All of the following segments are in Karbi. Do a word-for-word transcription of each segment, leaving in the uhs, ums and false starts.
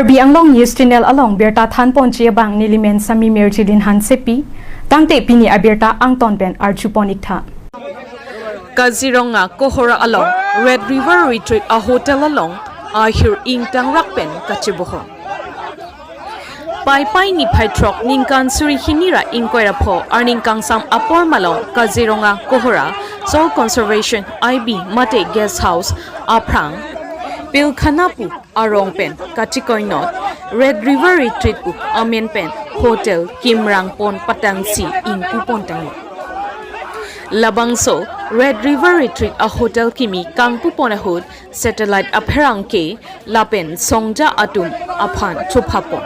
Karbi Anglong News Channel along birta thanponji abang nelimen Sami Mirjilin Hansepi, tangte pini abirta angton pen arjupon iktha. Kaziranga Kohora along Red River Retreat a hotel along ahir ingtangrak pen kachebohong. Paipai niphai throk ningkan suri hini ra ingkoi ra pho arni kangsam apor malom Kaziranga Kohora Soil Conservation I B mate guest house aphrang pilkhana pu arong pen kachikoinot Red River Retreat pu amen pen hotel kimrang pon patangsi ingpu pon tanglo. Labangso Red River Retreat a hotel kimi kangpu pon ahut satellite apherangke lapen songja atum aphan chopha pon.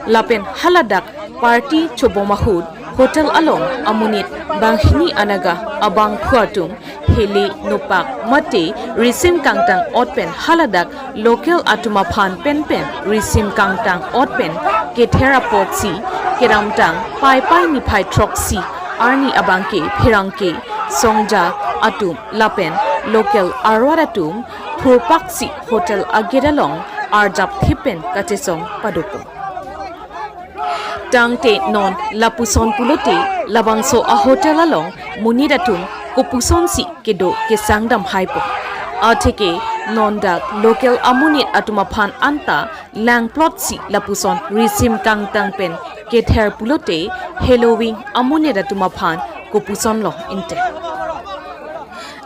Lapen haladak party chobom ahut hotel along amonit banghini anaga abangphu atum heli nopak mate risim kangtang ot pen haladak local atum aphan penpen risim kangtang ot pen kether apotsi kedamtang Paipai niphai throksi arni abangke pherangke songja atum lapen local arwar atum phurpaksi hotel agate along arjap thip pen kachesong padopon. Tangte non lapuson pulote labangso a hotel along monit atum kopusonsi kedo kesang damhaipo. Atheke non dak local amonit atum aphan anta langplotsi lapuson risim kangtang pen kether pulote Halloween amonit atum aphan kopuson lo inte.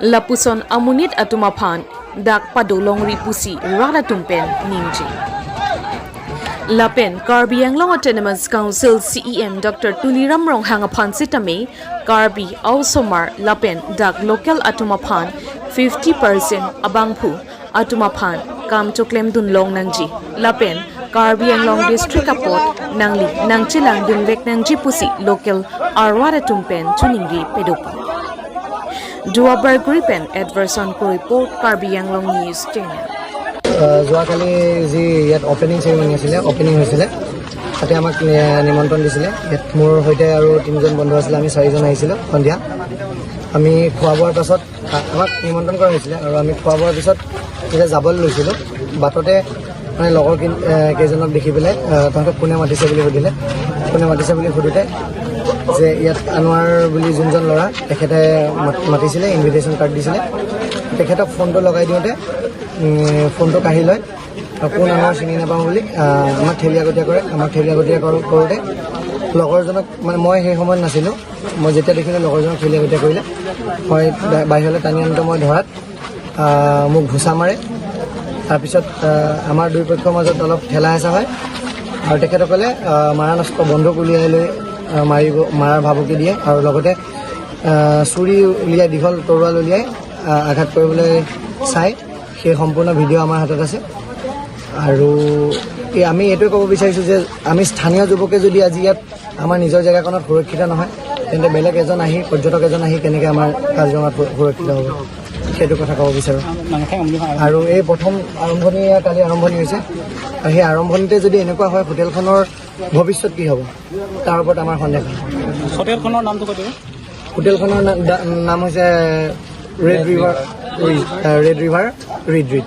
Lapuson amonit atum aphan dak padolongri pusi rat atum pen ningje. Lapen Karbi Anglong Autonomous Council C E M Doctor Tuliram Ronghang aphan sitame Karbi aosomar lapen dak local atum aphan fifty percent abangphu atum aphan kam choklemdun long nangji. Lapen Karbi Anglong District apot nangli nangchelangdun vek nangji pusi local arwar atum pen choningri padopon. Duar Bagori pen Edverson Kro report, Karbi Anglong News Channel. আহ, যোৱাকালি যি ইয়াত opening ceremony আছিলে, অপেনিং হৈছিলে, তাতে আমাক নি-, নিমন্ত্ৰণ দিছিলে। ইয়াত মোৰ সৈতে আৰু তিনিজন বন্ধু আছিলে, আমি চাৰিজন আহিছিলোঁ সন্ধিয়া। আমি খোৱা বোৱাৰ পাছত আ-, আমাক নিমন্ত্ৰণ কৰা হৈছিলে আৰু আমি খোৱা বোৱাৰ পিছত যেতিয়া যাবলৈ লৈছিলোঁ, বাটতে মানে লগৰ কিন-, এ, কেইজনক দেখি পেলাই, আ, "তহঁতক কোনে মাতিছে?" বুলি সুধিলে। কোনে মাতিছে বুলি সোধোতে যে ইয়াত আনোৱাৰ বুলি যোনজন ল'ৰা, তেখেতে মাত-, মাতিছিলে, ইনভিটেশ্যন কাৰ্ড দিছিলে। তেখেতক ফোনটো লগাই দিওঁতে, উম, ফোনটো কাঢ়ি লয়। আৰু কোন আনোৱাৰ চিনি নাপাওঁ বুলি, আ, আমাক ঠেলি আগতীয়া কৰে। আমাক ঠেলি আগতীয়া কৰো-, কৰোঁতে লগৰজনক, মানে মই সেই সময়ত নাছিলোঁ, মই যেতিয়া দেখিলোঁ লগৰজনক ঠেলি আগতীয়া কৰিলে, মই বা-, বাহিৰলৈ টানি আনোঁতে মই ধৰাত আহ, মোক ঘুচা মাৰে। তাৰপিছত, আহ, আমাৰ দুই পক্ষৰ মাজত অলপ ঠেলা হেঁচা হয় আৰু তেখেতসকলে, আহ, মাৰাণাস্ত্ৰ বন্দুক উলিয়াই লৈ, আহ, মাৰিব, মাৰাৰ ভাবুকি দিয়ে আৰু লগতে, আহ, চুৰি উলিয়াই, দীঘল তৰোৱাল উলিয়াই, আহ, আঘাত কৰিবলৈ চায়। সেই সম্পূৰ্ণ ভিডিঅ' আমাৰ হাতত আছে। আৰু এই আমি এইটোৱে ক'ব বিচাৰিছোঁ যে আমি স্থানীয় যুৱকে যদি আজি ইয়াত আমাৰ নিজৰ জেগাকণত সুৰক্ষিত নহয়, তেন্তে বেলেগ এজন আহি, পৰ্যটক এজন আহি কেনেকে আমাৰ কাজিৰঙাত সু-, সুৰক্ষিত হ'ব, সেইটো কথা ক'ব বিচাৰোঁ। আৰু এই প্ৰথম আৰম্ভণি, এয়া কালি আৰম্ভণি হৈছে। আৰু সেই আৰম্ভণিতে যদি এনেকুৱা হয়, হোটেলখনৰ ভৱিষ্যত কি হ'ব, তাৰ ওপৰত আমাৰ সন্দেহ। হোটেলখনৰ নামটো কৈ দিব। হোটেলখনৰ না-, দা-, নাম হৈছে ৰেড ৰিভাৰ ৰিজ-, আহ, ৰেড ৰিভাৰ ৰিট্ৰিট।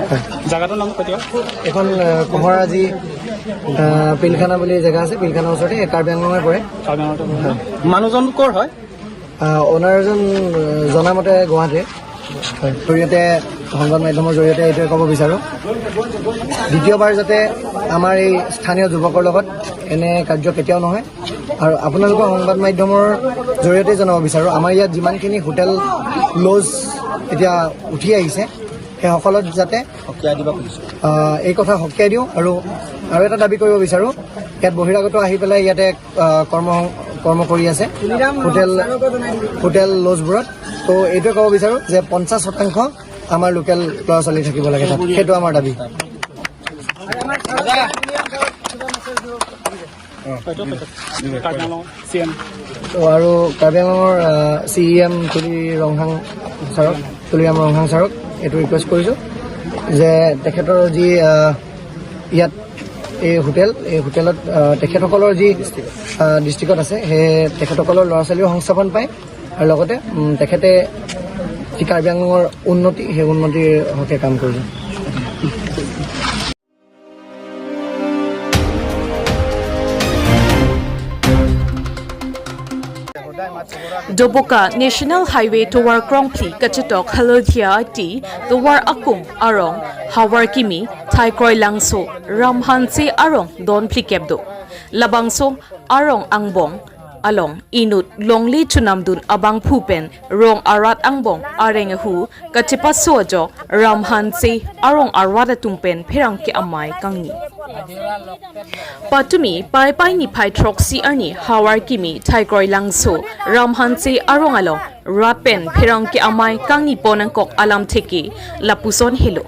হয়। জাগাটোৰ নাম কৈ দিয়ক। এখন, আহ, কহৰা যি, আহ, পিলখানা বুলি জেগা আছে, পিলখানাৰ ওচৰতে, এই কাৰ্বি আংলঙে পৰে। কাৰ্বি আংলঙতে পৰে। হয়। মানুহজন ক'ৰ হয়? আহ, অ'নাৰজন, আহ, জনামতে গুৱাহাটীৰ। হয়। জৰিয়তে, সংবাদ মাধ্যমৰ জৰিয়তে এইটোৱে ক'ব বিচাৰোঁ, দ্বিতীয়বাৰ যাতে আমাৰ এই স্থানীয় যুৱকৰ লগত এনে কাৰ্য কেতিয়াও নহয়। আৰু আপোনালোকৰ সংবাদ মাধ্যমৰ জৰিয়তে জনাব বিচাৰোঁ, আমাৰ ইয়াত যিমানখিনি হোটেল, লজ এতিয়া উঠি আহিছে, সেই সকলত যাতে, আহ, এই কথা সকীয়াই দিওঁ। আৰু, আৰু এটা দাবী কৰিব বিচাৰোঁ, ইয়াত বহিৰাগত আহি পেলাই ইয়াতে, আহ, কৰ্ম, কৰ্ম কৰি আছে হোটেল, হোটেল লজবোৰত। তো এইটোৱে ক'ব বিচাৰোঁ যে পঞ্চাছ শতাংশ আমাৰ লোকেল ল'ৰা ছোৱালী থাকিব লাগে তাত, সেইটো আমাৰ দাবী। কাৰ্বি আংলঙৰ চি এম। তো আৰু কাৰ্বি আংলঙৰ, আহ, চি ই এম তুলি ৰংহাং ছাৰক, তুলিৰাম ৰংহাং ছাৰক এইটো ৰিকুৱেষ্ট কৰিছোঁ যে তেখেতৰ যি, আহ, ইয়াত এই হোটেল, এই হোটেলত, আহ, তেখেতসকলৰ যি, আহ, ডিষ্ট্ৰিক্টত আছে, সেই তেখেতসকলৰ ল'ৰা ছোৱালীও সংস্থাপন পায় আৰু লগতে, উম, তেখেতে যি কাৰ্বি আংলঙৰ উন্নতি, সেই উন্নতিৰ হকে কাম কৰিব। Doboka National Highway tovar krongphli kachetok Haladia Ati tovar akung arong Havarkimi Thaikroilangso Ram Hanse arong don phlikep do. Labangso arong angbong along inut longle chonamdun abangphu pen rong arat angbong areng ahu kachepaso ajok Ram Hanse arong arat atum pen pherangke amei kangni. Patumi Paipai niphai throksi arni Havarkimi Thaikroilangso Ram Hanse arong along rat pen pherangke amei kangni pon angkok alam theke lapuson helo.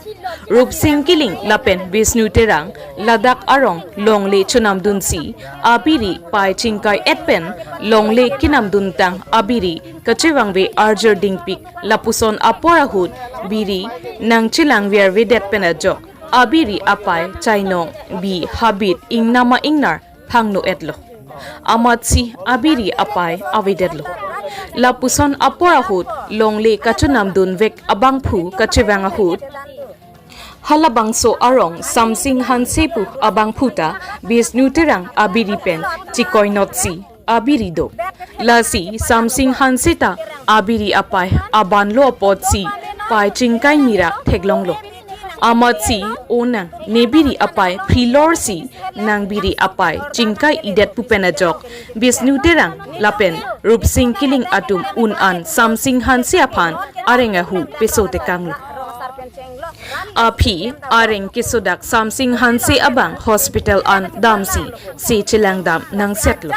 Rupsing Killing lapen Bisnu Terang ladak arong longle chonamdunsi abiri pai chingkai et pen longle kenamduntang abiri kachevangve arjur dingpik lapuson apor ahut biri nangchelangver vedet pen ajok abiri apai chainong bi habit ingnama ingnar phangno etlo. Amatsi abiri apai avedetlo. Lapuson apor ahut longle kachonamdunvek abangphu kachevang ahut halabangso arong Samsing Hanse pu abangphu ta Bisnu Terang abiri pen chikoinotsi abiri do. Lasi Samsing Hanse ta abiri apai abanlo apotsi pai chingkai mirak theklonglo. Amatsi onang ne biri apai phrilorsi nang biri apai chingkai idet pu pen ajok Bisnu Terang lapen Rupsing Killing atum un an Samsing Hanse aphan areng ahu peso tekanglo. Aphi areng kesodak Samsing Hanse abang hospital an damsi se chelangdam nangsetlo.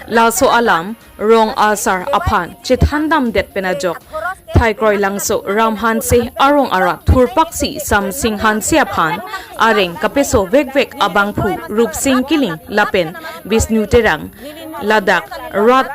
Laso alam rong asar aphan chethandamdet pen ajok Thaikroilangso Ram Hanse arong arat thurpaksi Samsing Hanse aphan areng kapeso vekvek abangphu Rupsing Killing lapen Bisnu Terang ladak rat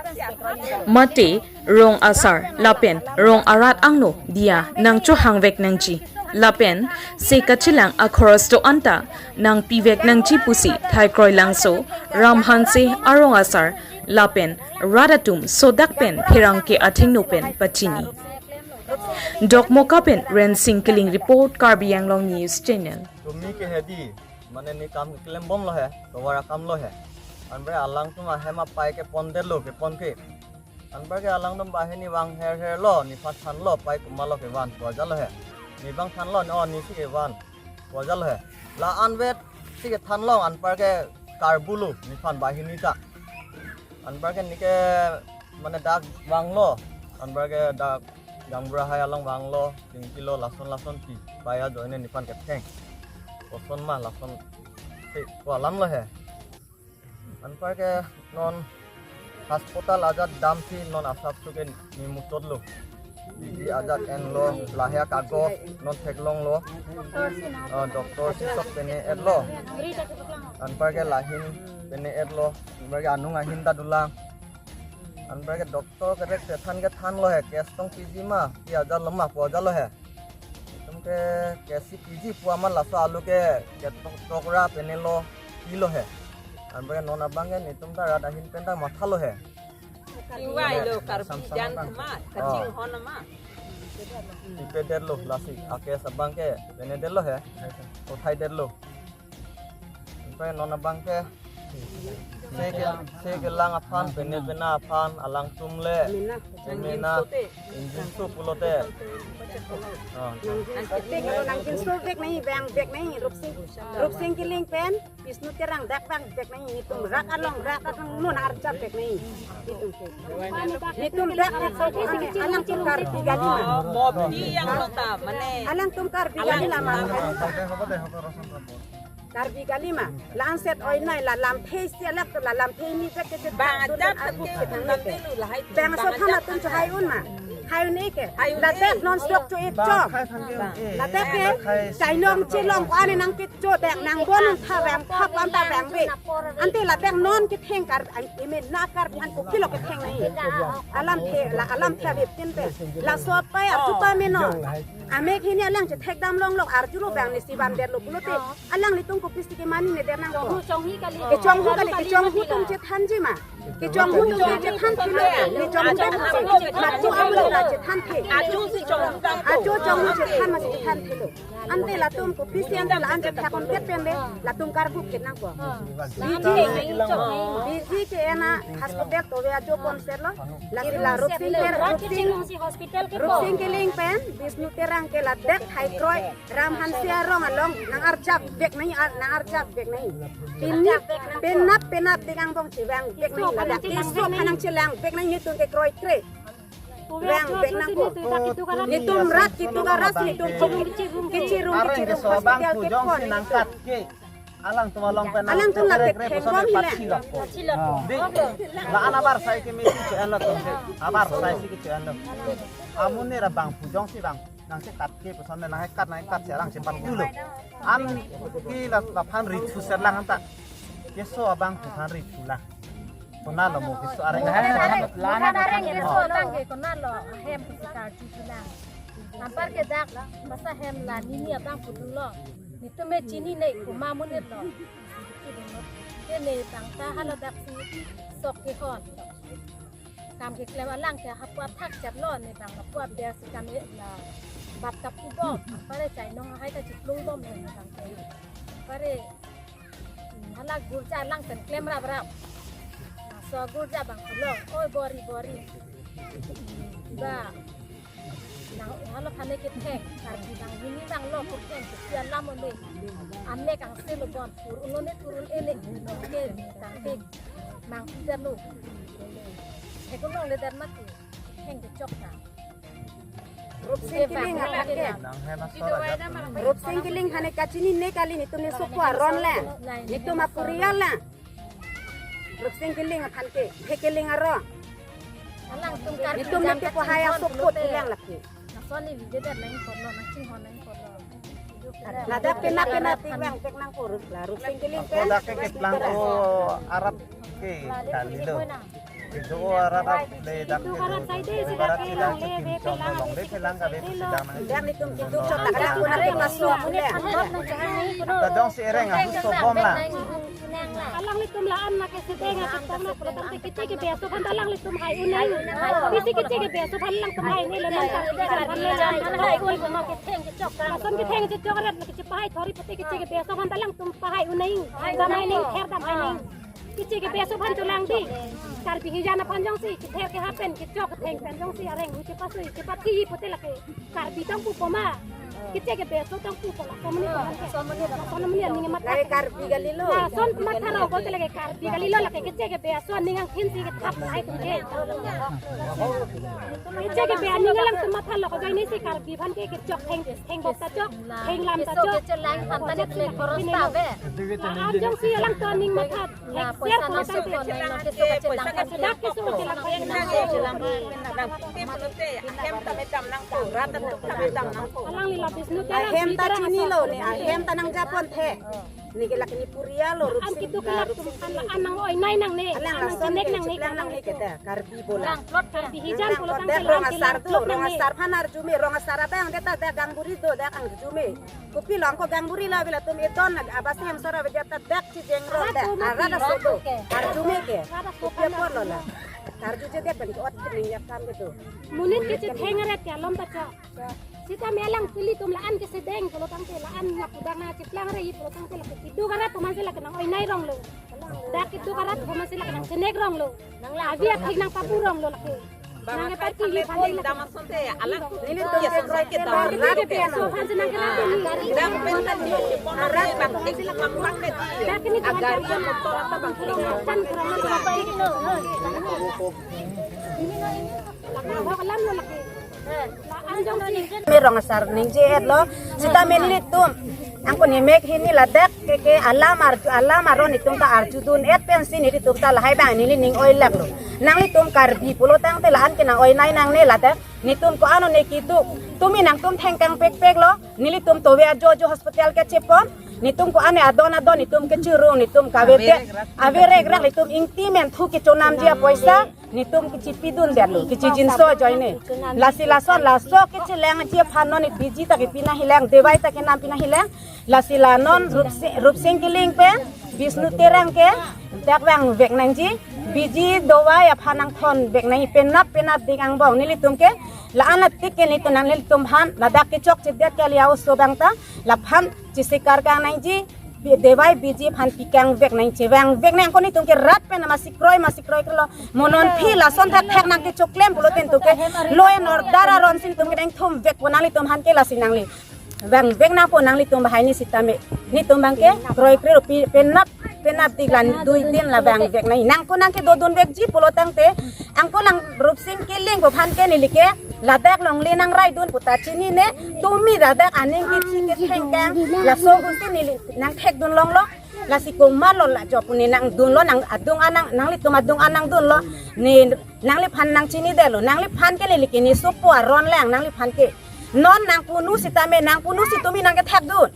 mate rong asar lapen rong arat angno diya nangchohangvek nangji lapen se kachelang akhoros do-an ta nangpivek nangji pusi Thaikroilangso Ram Hanse arong asar lapen rat atum sodak pen pherangke athengno pen pachini. Dokmoka pen Rensing Killing report, Karbi Anglong News Channel. Tumi ke hedi, mane ne kam keklembomlo he, tovar akamlo he. Anbre alangtum ahem apai kepondetlo, keponke. Anparke alangtum banghini vang herherlo, nephan thanlo, pai komatlo kevan, puajalo he. Ne bang thanlo, ne o nesi kevan, puajalo he. La anvet si kethanlong, anparke karbulo, nephan banghini ta. Anparke neke mane dak vanglo, anparke dak Gaonbura hai along vanglo, tingkilo, lason lason pi, pai ajoine nephan ketheng. Koson ma lason, si, ko alamlo he. Anparke non hospital ajat damsi non asapso ke ne muchotlo. Bidi ajat enlo, lahai kagos non theklonglo. Ah, doctor si sok pene etlo. Anparke lahin pene etlo. Anparke anung ahin ta dolang. Anparke doctor kerek se than kethanlo he, case tong piji ma, pi ajarlo ma, puajarlo he. Netum ke case si piji pu amat laso alu ke ketok tokra penelo pilo he. Anparke non abangke netum ta rat ahin pen ta mathalo he. Tingvailo Karbi jan ma, kachinghon ma. Ipedetlo lasi, a case abangke penedetlo he. Uthaidetlo. Anparke non abangke se ke, se kelang aphan, pene pena aphan, alangtum le, pemena, injinso pulote. Oh. Nang, nang, nang injinso vek nangji, vang vek nangji, Rupsing, Rupsing Killing pen Bisnu Terang dak vang vek nangji, netum rak along, rak along non arjap vek nangji. Netum ke. Netum dak vek so, alangtum Karbi kali ma. Mo, mo, pi yang lo ta, mane. Alangtum Karbi kali la ma. Karbi kali ma, la-an set oi nai, la lamthe isi alak tu, la lamthe ni vek ke vek bang tu ajat abu ke ke thang lamthe ke. Lu lahai tu bang bang so thana ajat tu cho hai un ma. Hai un eke. Hai un la eke. Tek non sok cho ik cho. La tek ke, chainong chelong ko ane nang ke cho tek nang bon tha vang tha pan ta vang ve. Ante la tek non ketheng kar, ai, ime na kar an ko kilo ketheng nai. Alamthe, la alamthe ave tin pe. Laso pai arju pame non. Amek hini alang chethek damlonglo, arjulo bang nesi vandetlo pulote. Alanglitum kopisi kemani nedet nangpo. Chonghu, chonghi kali. Kechonghu kali, kechonghu atum chethanji ma. Kechonghu atum ke chethan thelo, kechonghu atum ke macho amu la chethan the. Ajo si chonghu atum. Ajo chonghu chethan masi chethan thelo. Ante latum kopisi ante la-an chethak on ket pen le, latum karbu ket nangpo. Biji, biji ke ena hospital tove ajo ponsetlo. Lasi la Rupsing ke, Rupsing, hospital ke Rupsing Killing pen Bishnu Terang ke ladak thai kroi. Ram Hanse arong along nang-arjap vek nai, ah, nang-arjap vek nai. Pini penap penap ding angbong chevang vek nai, ladak keso aphan nangchelang vek nai, netum ke kroikre. Vang vek nangpo. Netum rat kitu karas, netum chirung kichirung, kichirung, kichirung, hospital ke pon. Nangkat ke. Alangtum along pen alangtum la kre kre thek puson bom hile. Pachilo. Dei. La-an abar sai ke mesi che-enlo tum. Abar sai si ke che-enlo. Amonit ra bang pu jongsi bang nangchekat ke puson nanghekat nanghekat cherang chepat pulo. An ke la, laphan rithu serlang anta. Keso abang pu phan rithulang. Konatlo mo keso areng. Konat areng keso abang ke konatlo ahem ke karju thulang. Anpar ke dak masa hem la nini abang pudunlo. Netum me chini ne kuma monitlo. Ke ne tangta hala daksi sok kehon. Kam keklem alang ke hapu athak chaplo, ne bang hapu aber si kam e la bap tap kubom. Pare chainong hai ta chiplung bom ne bang ke. Pare, hmm, hala gurja alang pen klem rap rap. Laso gurja bang pulo, "Oi bori bori. Ba, nang halo khane kethek, Karbi bang hini bang lo kethek, kesi alam ole. Amek angse lo bon, turun lo ne turun ele, ke tangte mang tidak lo. Heko nong le dan mati, heng kechok ta." Rupsing Killing aphan ke. Nang hena sora jat. Rupsing Killing hane kachini ne kali, netum ne sopo aron le. Netum apurial le. Rupsing Killing aphan ke, he Killing aro. Alangtum Karbi netum jam ne ke pohai kachinghon asopo pulote. Tilang laki. Lason ne video det lang porlo, nang chinghon lang porlo. Ladak penap penap tilang pek nangpo, la Rupsing Killing ke. Ladak ke keplang ko arat ke kalilo. Itu arat le dak ke. Itu karat sai de, sida ke long le, be ke lang. Long le ke lang ka be sida nang. Dak netum kitu chot tak ada kuna ke masuk le. Tajong si ereng ah, so bom la. Alanglitum la-an na kesedeng akitang na pulotangte keche kebi aso aphan alanglitum hai un-e. Pisi keche kebi aso aphan alangtum hai un-e, le nang kar kebi aso aphan le nang hai un-e. Lason ketheng chechok rat na kechepahai thori pute keche kebi aso aphan alangtum pahai un-e. Dam hai neng, ther dam hai neng. Keche kebi aso aphan cholang di. Karbi hijan aphan jongsi kether keha pen kechok ketheng pen jongsi areng hu chepasui chepatki pute lake Karbi tong pupo ma. Keche kebi aso tong pupo la. Somoni ko man ke. Somoni ko man ke. Lake Karbi kalilo. Lason matha rok ko lake Karbi kalilo, lake keche kebi aso aning angthin si kethap lahai tum ke. Keche kebi aning alangtum matha lo ko, joine si Karbi aphan ke kechok theng, theng bok ta chok, theng lam ta chok. Keche lang aphan ta ne le koros ta ave. Ajong si alangtum aning matha. Thek ser pulotangte. Dak keso kachelang. Alangli la Bishnu Terang ahem ta chinilo ne, ahem ta nangjapon the. Ne ke lake ne purial lo. An Rupsing, kitu la kelak Rupsing tum an la Killing. An nang-oi nai nangne. Alang an nang lason chenek nangne, cheplang nangne keta, Karbi bola. Lang plot Karbi hijan pulotangte dak la rong an asar kelang do, plot rong nangne. Asar aphan arjume, rong asar abang deta dak gangburi do, dak arjume. Kopilo angko gangburi la bila tum eton nag abasi hem sora vedia ta dak chijeng ro dak. Arat aso do. Arjume ke. Kopi apor lo la. Karju je dia pen ke ot kening ya kam gitu. Monit kechetheng ret ke alom ta chok. Sita me alang pili tum la-an kesedeng pulotangte, la-an na pudak na cheplang re pulotangte, lake kitu karat atum si lake nang-oi nai rong lo. Dak kitu karat atum si lake nangchenek rong lo. Nang la abi athik nangpapu rong lo lake. Nang epatki li phan le. Nelitum ke kroikre ta rat ke aso aphan si nang kena tuni. Dak pen ta ni pon rat bang ek bang bang ke di. Dak kini agar dia motor apa bang. Chan kurang apa itu. Lake hok alam lo lake. La-an jongsi. Me rong asar ningje-et lo. Sita me nelitum angko ne mek hini ladak ke ke alam arju, alam aron netum ta arjudun-et pensi netum ta lahai bang neli ning-oi lak lo. Nanglitum Karbi pulotangte la-an ke nang-oi nai nangne ladak. Netum ko-an ne kiduk. Tumi nangtum thengkang pekpek lo. Nelitum tove ajo ajo hospital kechepon. Netum ko-an adon adon netum kechirung, netum kaveve. Averek rak netum ingti men thu kechonam dia poisa. Netum kechipidun det lo, kechijinso ajoine. Lasi lason laso kechelang aji aphan non ne biji ta kepi nangjilang, dawai ta kenam pi nangjilang. Lasi la non Rupsi-, Rupsing Killing pen Bishnu Terang ke dak vangvek nangji, B G dawai aphan nangthonvek nangji penap penapdik angbong nelitum ke. La-an atik ke nelitum nang nelitum aphan ladak kechokche det kali a-oso abang ta laphan chesikar kang nangji, bi-, dawai B G aphan pikangvek nangji, vangvek nang ko nelitum ke rat pen masi kroi masi kroi krelo. Mo non aphi lason thakthak nangkechoklem pulote nelitum ke law and order aron si nelitum ke nangthumvekpo nanglitum aphan ke, lasi nangli vangvek nangpo nanglitum bahai ni sitame. Nelitum abang ke kroi kroi pi-, penap penapdik la dui din la vangvek nangji. Nang ko nangkedodunvekji pulo tangte, angko nang Rupsing Killing pu aphan ke neli ke ladak longle nangraidun pu ta chinine, tumi ladak aning kechi kethengkang laso ahut si neli nangthekdun longlo. Lasi komatlo la jo pu ne nangdunlo, nang adung an nang, nanglitum adung an nangdunlo. Ne nangliphan nangchinidetlo, nangliphan ke neli ke ne sopo aron lang nangliphan ke. Non nangpunu sitame, nangpunu si tumi nangkethekdun.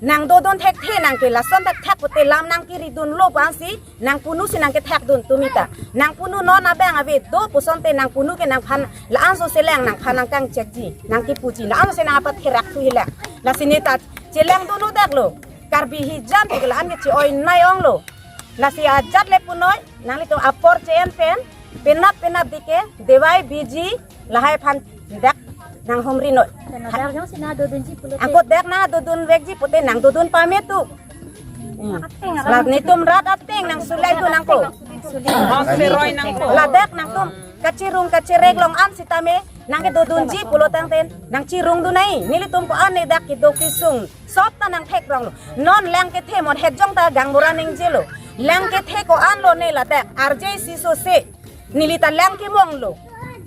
Nangdodun thekthe nang ke, lason thakthak pute lam nangkeridunlo pu ansi nangpunu si nangkethekdun tumi ta. Nangpunu non abang ave do pusonte nangpunu ke nangphan la-an so selang nangphan nangkangchekji, nangkepuji, la-an so se nang apat therak thu hilang. Lasi ne ta chelangdun odaklo. Karbi hijan ke la-an ke che-oi nai onglo. Lasi ajat le punoi, nanglitum apor che-en pen, penap penapdik ke dawai B G lahai aphan dak nanghumri noi. Dak jongsi nangdodunji pulote. Angko dak nangdodunvekji pute nangdodun pame tu. Hmm. La nelitum rat ateng nangsulai tu nangko. Nangsulai. Ladak nangtum kachirung kachirek long an sitame nangkedodunji pulo tangte nangchirungdun nai. Nelitum ko-an ne dak kedo kesung sop ta nangthekronglo. Non lang kethe mon het jong ta gangbura ningjelo. Lang kethe ko-anlo ne ladak R J C so se. Neli ta lang kemonglo.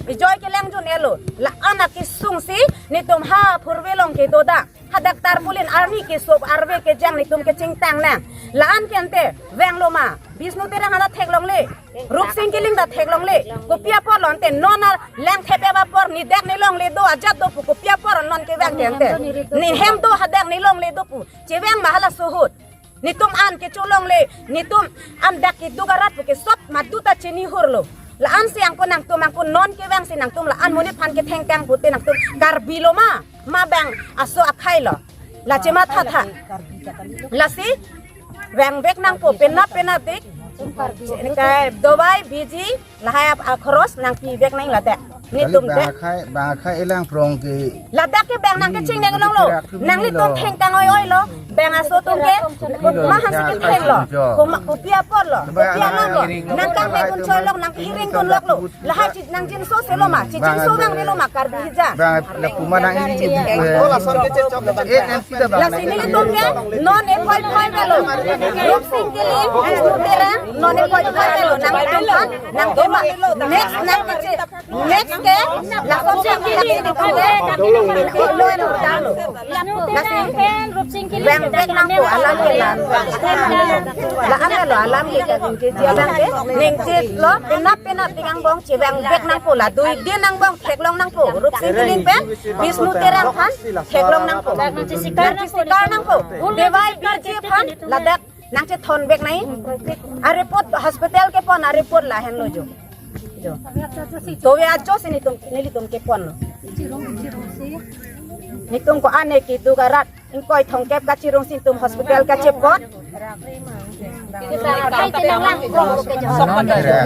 Ijoi kelang jun elo. La-an akesung si nelitum ha purve along kedo dak. Hadak tarpaulin arni kesop arve kejang nelitum kechingtang nang. La-an ke ante vanglo ma. Bishnu Terang hala theklongle. Rupsing Killing ta theklongle. Kopi apor lo ante non a lang thepep apor ne dak ne longle do ajat do pu kopi apor non kevang ke ante. Ne hem do hadak ne longle do pu. Chevang ma halaso ahut. Nelitum an kecholongle, nelitum an dak keduk arat pu ke sop madu ta chinihurlo. La-an si angko nangtum angko non kevang si nangtum la-an monit aphan kethengkang pute nangtum Karbi lo ma, ma bang aso akhai lo. La chematha tha. Lasi vangvek nangpo penap penapdik. Kai dawai B G lahai ap-, akhoros nangpivek nang ladak. Nelitum bang ke akhai, bang akhai elang prong ke. Ladak ke bang nangkechingdeng longlo. Nanglitum thengkang oi-oilo. Bang aso atum ke mahan si kethenglo. Kopi apor lo. Kopi alam lo. Nangkangvek un choi long, nanghiring un loklo. Lahai chi nangjinso selo ma. Chijinso bang avelo ma Karbi hijan. Bang la kuma nang ini. Eh, M C da bang. Lasi nelitum ke non ephoi phoi avelo. Rupsing Killing, Bishnu Terang, non ephoi phoi avelo. Nangtum aphan, nangtum aphan. Next nangkeche. Next ke, lason si nangkeche nelitum ke. Law and order lo. Lasi vangvek nangpo alam ke la. La-an lo alam ke kaningjeji alam ke. Ningje lo penap penapdik angbong chevangvek nangpo, la dui din angbong theklong nangpo. Rupsing Killing pen Bishnu Terang aphan theklong nangpo. Nangchesikar nangpo. Dawai B G aphan ladak nangchethonvek nai. A-report hospital kepon a-report lahenlo jo. Jo. Towe ajo si nelitum, nelitum keponlo. Nelitum ko-an ne keduk arat ingkoi thomkep kachirung si nelitum hospital kachepon.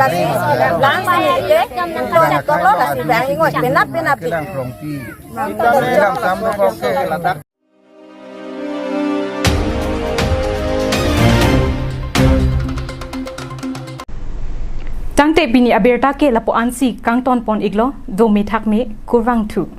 Lasi, lasi neli ke, nelitum toklo lasi bang ingkoi penap penapdik. Kelang prongpi. Kelang sam lo ko ke ladak. Tangte pini abirta ke lapu-an si kangtonpon iklo, do methak me, kurvangthu.